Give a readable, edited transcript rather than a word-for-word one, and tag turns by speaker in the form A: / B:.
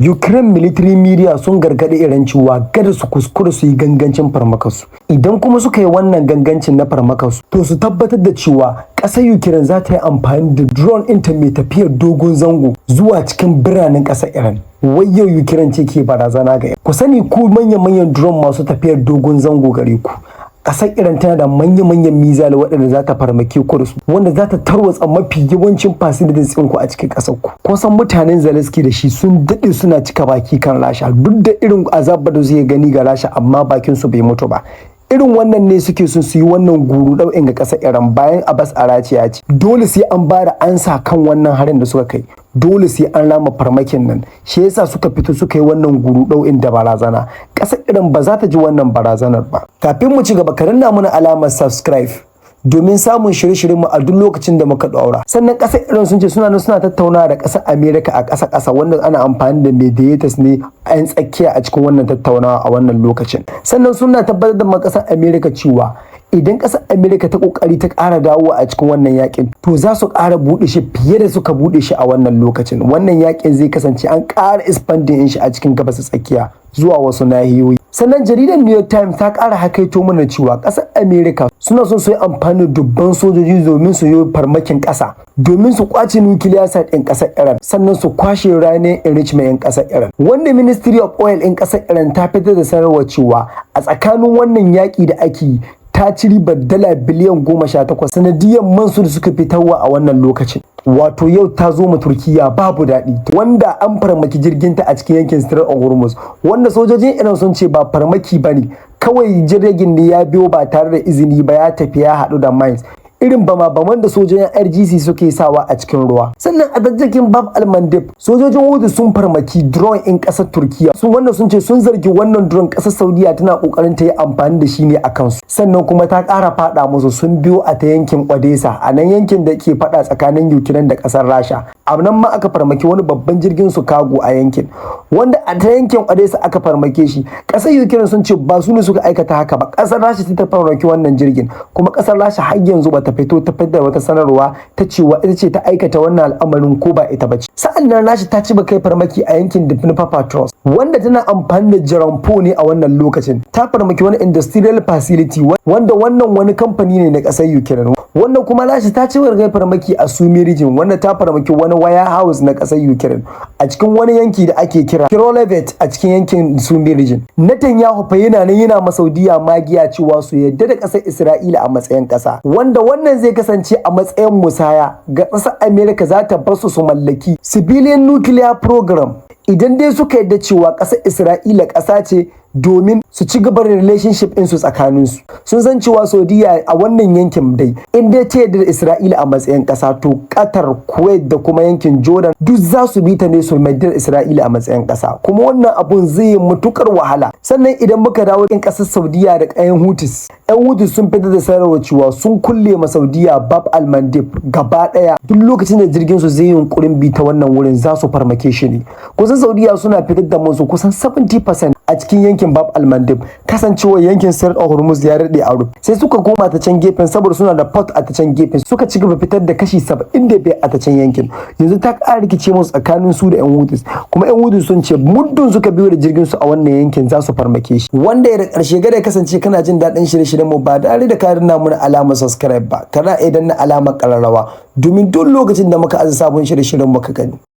A: Ukraine military media sun gargaɗi Iran cewa kada su kuskura su yi gangancin farmakarsu. Idan kuma suka yi wannan gangancin na farmakarsu, to su tabbatar da cewa ƙasar Ukraine za ta yi amfani da drone ɗinta mai tafiyar dogon zango zuwa cikin biranen ƙasar Iran. Wai yau Ukraine ce ke barazana ga ku. Sani ku manyan-manyan drone masu tafiyar dogon zango gare ku. Ƙasar Iran tana da manya-manyan missile waɗanda za ta farmake ku da su, wanda za ta tarwatsa mafi yawancin facilities ɗinku a cikin ƙasar ku. Kun san mutanen Zelensky da shi sun daɗe suna cika baki kan Rasha, duk da irin azabar da suke gani ga Rasha, amma bakin su bai mutu ba. Irin wannan ne suke son su yi wannan guru ɗau'in ga ƙasar Iran bayan Abbas Araghchi ya ce dole sai an ba da ansa kan wannan harin da suka kai, dole sai an rama farmakin nan. Shi yasa suka fito suka yi wannan guru ɗau'in da barazana. Ƙasar Iran ba za ta ji wannan barazanar ba. Kafin mu ci gaba, ka danna mana alamar subscribe domin samun shirye-shiryenmu a duk lokacin da muka ɗaura. Sannan ƙasar Iran sun ce suna nan suna tattaunawa da ƙasar America a ƙasa ƙasa, wanda ana amfani da mediators ne a 'yan tsakiya a cikin wannan tattaunawa a wannan lokacin. Sannan suna tabbatar da ƙasar America cewa idan ƙasar America ta ƙoƙari ta ƙara dawowa a cikin wannan yakin, to za su ƙara buɗe shi fiye da suka buɗe shi a wannan lokacin. Wannan yakin zai kasance an ƙara expanding shi a cikin Gabas Tsakiya zuwa wasu nahiyoyi. Sannan jaridar New York Times ta ƙara hakaito mana cewa ƙasar America suna son su yi amfani da dubban sojoji domin su yi farmakin ƙasa, domin su kwace nuclear site ɗin ƙasar Iran, sannan su kwashe uranium enrichment ɗin ƙasar Iran. Wanda Ministry of Oil ɗin ƙasar Iran ta fitar da sanarwar cewa a tsakanin wannan yaƙi da ake yi, ta ci ribar dala biliyan 18 sanadiyar man su da suka fitarwa a wannan lokacin. Wato yau ta zo ma Turkiya babu daɗi, wanda an farmaki jirginta a cikin yankin Strait of Hormuz, wanda sojojin Iran sun ce ba farmaki ba ne, kawai jirgin ne ya biyo ba tare da izini ba, ya tafi ya haɗu da mines, irin bama baman da sojojin IRGC suke sawa a cikin ruwa. Sannan a dajjakin Bab al-Mandeb, sojojin Houthi sun farmaki drone in kasar Turkiya sun, wanda sun ce sun zargi wannan drone kasar Saudiya tana kokarin ta yi amfani da shi ne a kansu. Sannan kuma ta ƙara fada musu, sun biyo a ta yankin Odessa, a nan yankin da ke fada tsakanin Ukraine da kasar Rasha. A nan ma aka farmaki wani babban jirgin su cargo a yankin, wanda a ta yankin Odessa aka farmake shi. Kasar Ukraine sun ce ba su ne suka aikata haka ba, kasar Rasha ta farmaki wannan jirgin. Kuma kasar Rasha har yanzu bata fito ta fitar da wata sanarwa ta cewa ita ce ta aikata wannan al'amarin ko ba ita bace. Sa'an nan Rasha ta ci kai farmaki a yankin Dnipropetrovsk, wanda tana amfani da Geran-4 ne a wannan lokacin. Ta farmaki wani industrial facility, wanda wannan wani kamfani ne na kasar Ukraine. Wanda kuma Rasha ta ci kai farmaki a Sumy region, wanda ta farmaki wani warehouse na kasar Ukraine a cikin wani yanki da ake kira Kirolevet a cikin yankin Sumy region. Netanyahu fa yana nan yana ma Saudiya magiya cewa su yadda da kasar Isra'ila a matsayin kasa, wanda wannan zai kasance a matsayin musaya ga ƙasar America, za ta bar su su mallaki civilian nuclear program idan dai suka yadda cewa ƙasar Isra'ila ƙasa ce, domin su ci gaba da relationship ɗinsu tsakaninsu. Sun san cewa Saudiya a wannan yankin dai, in dai ta yadda da Isra'ila a matsayin ƙasa, to Qatar, Kuwait da kuma yankin Jordan duk za su bi ta ne su mai da Isra'ila a matsayin ƙasa, kuma wannan abun zai yi matukar wahala. Sannan idan muka dawo cikin ƙasar Saudiya da ƙayan Houthis, 'yan Houthis sun fitar da sanarwar cewa sun kulle ma Saudiya Bab al-Mandeb gaba ɗaya. Duk lokacin da jirgin su zai yi yunkurin bi ta wannan wurin, za su farmake shi ne. Kusan Saudiya suna fitar da musu kusan 70% a cikin yankin Bab al-Mandeb. Kasancewar yankin Strait of Hormuz ya daɗe a rufe, sai suka koma ta can gefen saboda suna da port a ta can gefen, suka ci gaba fitar da kashi 75 a ta can yankin. Yanzu ta ƙara rikice musu tsakanin su da 'yan Houthis. Kuma 'yan Houthis sun ce muddin suka biyo da jirgin su a wannan yankin, za su farmake shi. Wanda ya da ƙarshe gada ya kasance kana jin daɗin shirye-shiryen mu ba tare da ka danna mana alamar subscribe ba, kana iya danna alamar ƙararrawa domin duk lokacin da muka aza sabon shirye-shiryen mu ka gani.